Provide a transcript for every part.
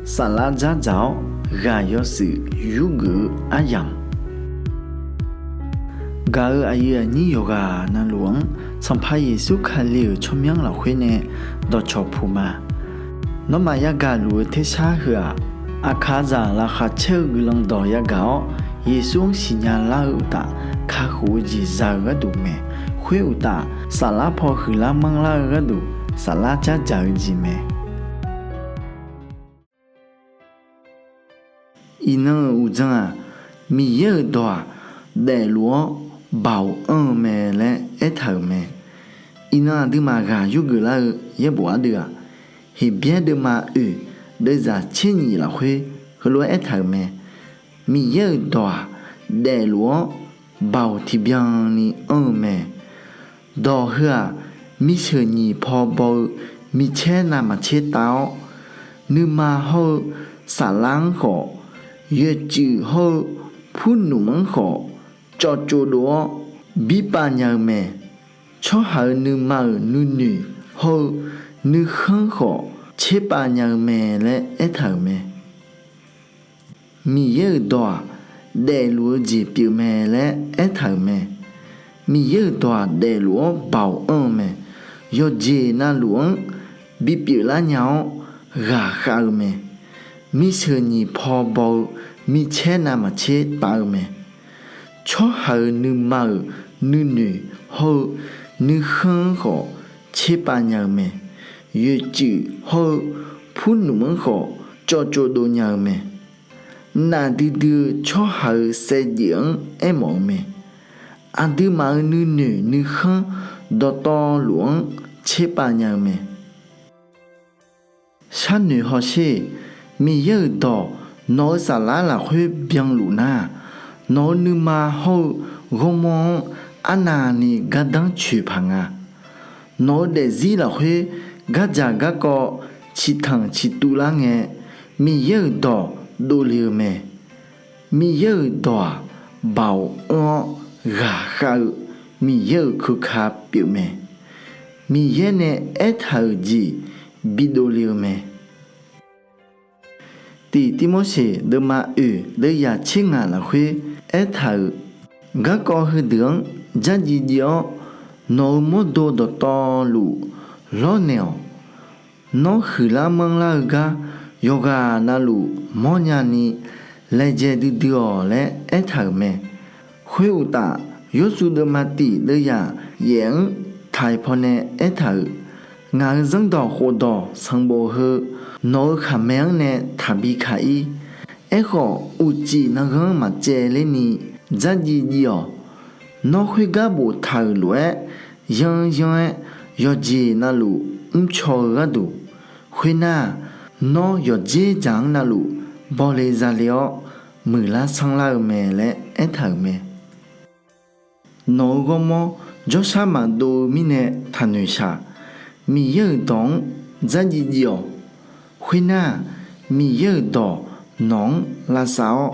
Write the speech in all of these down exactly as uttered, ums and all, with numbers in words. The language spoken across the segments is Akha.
Saflar dzardzaq-awr ghaq yawshuif yurgeuf-eu aryamq, gaq-euq aqyuif aqnyir yawqghaq navluf-anr Sanqpaq Yeqsur Kali-euq tsawrmyanr lafkhoer nae dawqcawq puq ma. Nawmaf yagaq luf-eu tersar heu-aq, aqkaqzaq laqkhaq caer-eu guiqlanq dawq yagaq-awr, Yeqsur-anr siqnya lar-eu uqtaf, kakhof-eu jeq za-eu gharduq mae. Khoer uqtaf, saflar paw huiqlar manrlar-eu gharduq, saflar dzardzaq-eu jeq mae. Iqnan-euq uqdzan-aq, Miqyaer-euq dawq-aq, daefluf-awr baoq anr-eu mae laer aertaq-euq mae. Iqnan aqduimaf ghaq yurgeuf lar-eu yaerbof ardeuv-aq, Heqbyaer deuvma oeq deuvzaq tser nyif lafkhoer heulof-aer aertaq-euq mae. Miqyaer-euq dawq-aq, daefluf-awr baoq tiqbyan ni anr-eu mae. Dawq heu-aq, miqsheuq nyiq paw baw-eu micaer navmaqtser tav-awr, nuima hawr-eu saflar-anr khawf, yoeqtsuif hawr-eu purnmf-anr khawf, cawvcov dov-awr birpav nya-eu mae. Tsawrhaq-euq nuima-euq nuinoeq hawr-eu nuikhanr khawf tserpav nya-eu mae laer aertaq-euq mae. Miqyaer-euq dawq-aq, daefluf-eu jeq pyeufmae laer aertaq-euq mae. Miqyaer-euq dawq-aq, daefluf-awr baoq anr-eu mae. Yawqjeq navluf-anr bipyeuf lar nya-awr ghaqkhav-eu mae. Miqsheuq nyiq paw baw-eu micaer navmaqtser tav-eu mae. Tsawrhaq-euq nuima-euq nuinoeq hawr-eu nuikhanr-anr khawf tserpav nya-eu mae. Yoeqtsuif hawr-eu purnmf-anr khawf cawvcov dov nya-eu mae. Nafdui dui-eu tsawrhaq-euq saevdzeuf-anr aermawf-eu mae. Aqduimaf-euq nuinoeq nuikhanr dawqtawvluf-anr tserpav nya-eu mae. Sharnoeq hawsher-eq, Miqyaer-euq dawq nawq-eu saflar lafkhoer byanluf nar-aq, nawq-eu nuima hawr-eu ghawrmawr-anr arnavni gardanr coeq paq nga. Nawq-eu daefzir lafkhoer gardzaq garkawv ciqtanq ciqtuv lar ngae, Miqyaer-euq dawq dovle-eu mae. Miqyaer-euq dawq-aq, baoq anr-awr ghaqkhav-eu Miqyaer-euq keuka pyeufmae. Miqyaer nae aertaq-euq jeq bidov le-eu mae. Tiq Tirmorseq deuvma oeq deuvyaq tser ngaq lafkhoer aertaq-euq garkawv heudeuq-anr dzardziv dziv-awr, nawq-eu mawrdo dawqtawvluf lawrnaeq-awq. Nawr huiqlar manrlar-eu gar yawqghaq navluf mawrnya ni laejae duidui-awq laer aertaq-euq mae. Khoeruqtaf, Yawrsuv deuvma tiq deuvyaq yaef-anr taq-iq pawnae aertaq-euq, ngaq-euq zanrdawq khofdawq sanqbof heu nawq-eu khaqmae-anr nae taqbi kaq-ir. Aerkhawf, uqcif nanghanr maqcaevler ni dzardziv dziv-awq. Nawr khoergar boftaq-euq lof-aer yanr yanr-aer yawqjeq navluf mrcaw-eu gharduq, khoernar-aq, nawr yawqdzer dzaq-anr navluf bawle zale-awr muiqlar sanrlar-eu mae laer aertaq-euq mae. Nawq-eu ghawrmawr jawrshar maqdov-eu mirnae taqnoeq shaq. Miqyaer-euq dawq-anr dzardziv dziv-awq. Khoernar-aq, Miqyaer-euq dawq nawq-anr lavsav-awr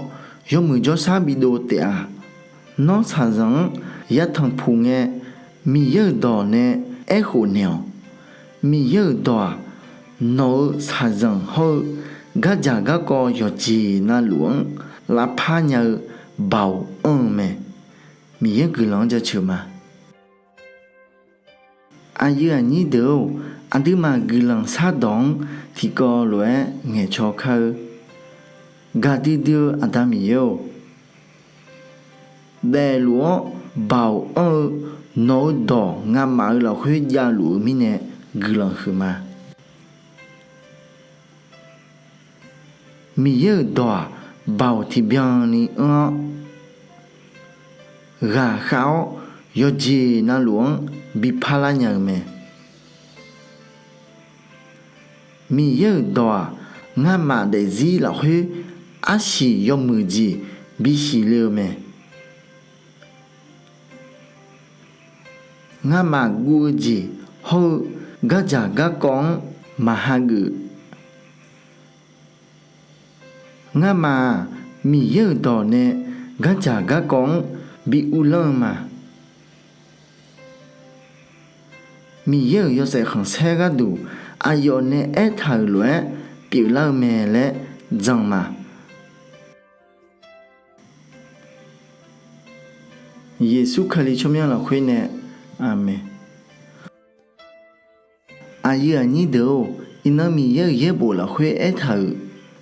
yawmuiq jawrshar bidov taef-a. Nawr shaqzanq-anr yatanq puq ngae, Miqyaer-euq dawq nae aerkhof naeq-awq. Miqyaer-euq dawq-aq, nawq-eu shaqzanq hawr-eu gardzaq garkawv yawqjeq navluf-anr lavpar nya-eu baoq anr-eu mae. Miqyaer guiqlanq-anr jaceuq ma. Aqyuif aqnyir deuq-or, aqduimaf guiqlanq shardawq-anr tiqkawv lof-aer ngaeqcaw kar-eu. Gaqdui dui-eu Aqda Miqyaer-or, daefluf-awr baoq anr-eu nawq-eu dawq ngamaf-eu lafkhoer javluf-eu mirnae guiqlanq huiqma. Miqyaer-euq dawq-aq, baoq tiqbyan ni anr-awr, ghaqkhav-awr yawqjeq navluf-anr bi parlar nya-eu mae. Miqyaer-euq dawq-aq, ngamaf daefzir lafkhoer arsiq yawmuiq jeq bisiq le-eu mae. Ngamaf guv-eu jeq hawr-eu gardzaq garkawv-anr maqhageuf. Ngamaf-aq, Miqyaer-euq dawq nae gardzaq garkawv-anr bi uvlanr-eu ma. Miqyaer-euq yawshaef khanqsaer gharduq aqyawf nae aertaq-euq lof-aer pyeuflar-eu mae laer jan ma. Yeqsur Kali tsawrmyanr lafkhoer nae, Aqmeq. Aqyuif aqnyir deuq-or, iqnan Miqyaer-euq yaerbof lafkhoer aertaq-euq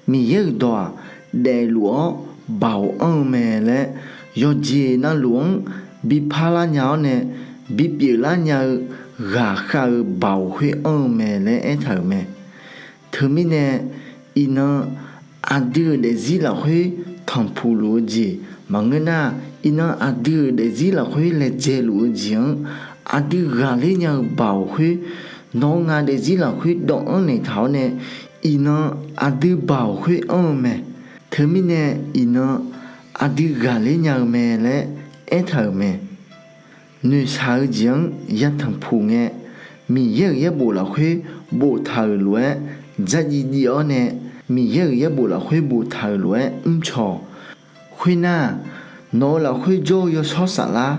Miqyaer-euq dawq-aq, daefluf-awr baoq anr-eu mae laer, yawqjeq navluf-anr bi parlar nya-awr nae bipyeuf lar nya-eu ghaqkhav-eu baoq khoer anr-eu mae laer aertaq-euq mae. Teumirnae, iqnan aqdui-euq daefzir lafkhoer tanqpuq luf-eu jeq maqngeur nar, iqnan aqdui-euq daefzir lafkhoer laejae luf-eu jeq-anr aqdui ghaqler nya-eu baoq khoer, nawq-eu ngaq daefzir lafkhoer dawvanr naeqtaq-awr nae, iqnan aqdui baoq khoer anr-eu mae. Teumirnae, iqnan aqdui ghaqler nya-eu mae laer aertaq-euq mae. Noeqshaq-eu jeq-anr yatanq puq ngae, Miqyaer-euq yaerbof lafkhoer boftaq-euq lof-aer, dzardziv dziv-awr nae Miqyaer-euq yaerbof lafkhoer boftaq-euq lof-aer mrcaw-awq. Khoernar-aq, nawq-eu lafkhoer jawr-eu yawshawr saflar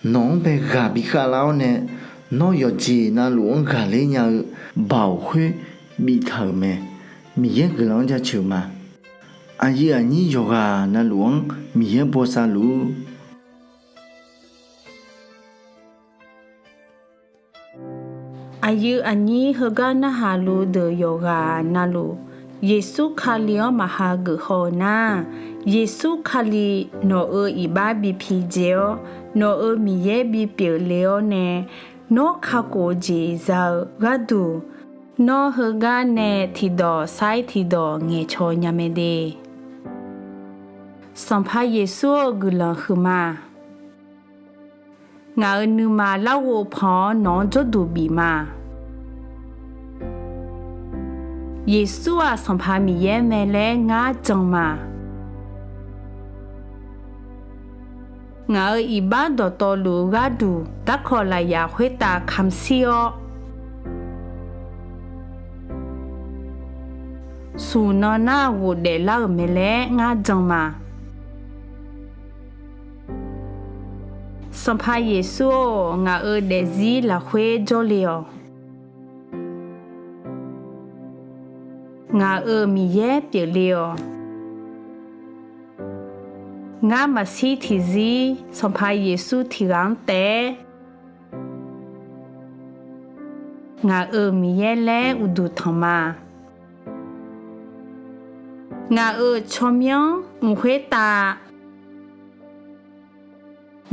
nawq-anr bae ghaq bikhav lar-awr nae, nawr yawqjeq navluf-anr ghaqler nya-eu baoq khoer biftaq-euq mae. Miqyaer guiqlanq-anr jaceuq ma. Aqyuif aqnyir yawqghaq navluf-anr Miqyaer bosav luf-ur. Aqyuif aqnyir heugar narhaq luf deuq yawqghaq navluf, Yeqsur Kali-anr maqha geuf haw-eu nar, Yeqsur Kali nawq-euq iqbax bi pidzae-awr, nawq-euq Miqyaer bipyeuf le-awr nae, nawr kakhof-eu jeq za-eu gharduq, nawr heugar nae tiqdawq sair tiqdawq ngaeqcawq nya mae de. Sanqpaq Yeqsur-eu guiqlanq huiqma. Ngaq-euq nuima larghov pan-awr nawq-anr jawrduq bif ma. Yeqsur-aq Sanqpaq Miqyaer mae laer ngar jan ma. Ngaq-euq iqbax dawqtawvluf-eu gharduq darkawq lafyaq khoertav kamq shir-awr, smq nan nar ghofdaef lar-euq mae laer ngar jan ma. Sanqpaq Yeqsur-or, ngaq-euq daefzir lafkhoer jawrle-awq. Ngaq-euq Miqyaer pyeufle-awq. Ngar maqshir tiqzir Sanqpaq Yeqsur tiqghaq-anr taef-aer ngaq-euq Miqyaer laer uqduq tanq ma. Ngaq-euq tsawrmyanr mq khoertav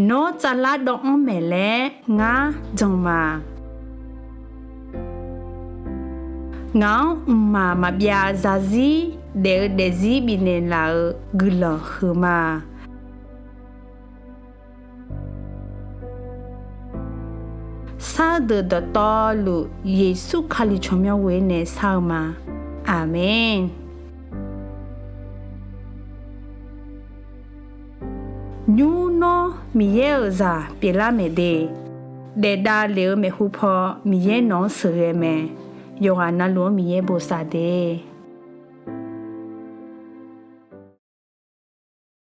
nawr tsavlar dawvanr maeq laer ngar jan ma. Ngaq-anr mqmaq maqbyav zarzir daef-eu daefzir bifnaeq laf-euq guiqlanq huiqma. Sar-eu deuq dawqtawvluf Yeqsur Kali tsawrmyanr ghoer nae sar-eu ma. Aqmeq. Nymr nawr Miqyaer-euq zaq pyeuflar maeq de. Daefdav lef-eu maeqhu paw Miqyaer nawq-anr sheuqghae mae. Yawqghaq navluf-anr Miqyaer bosav de.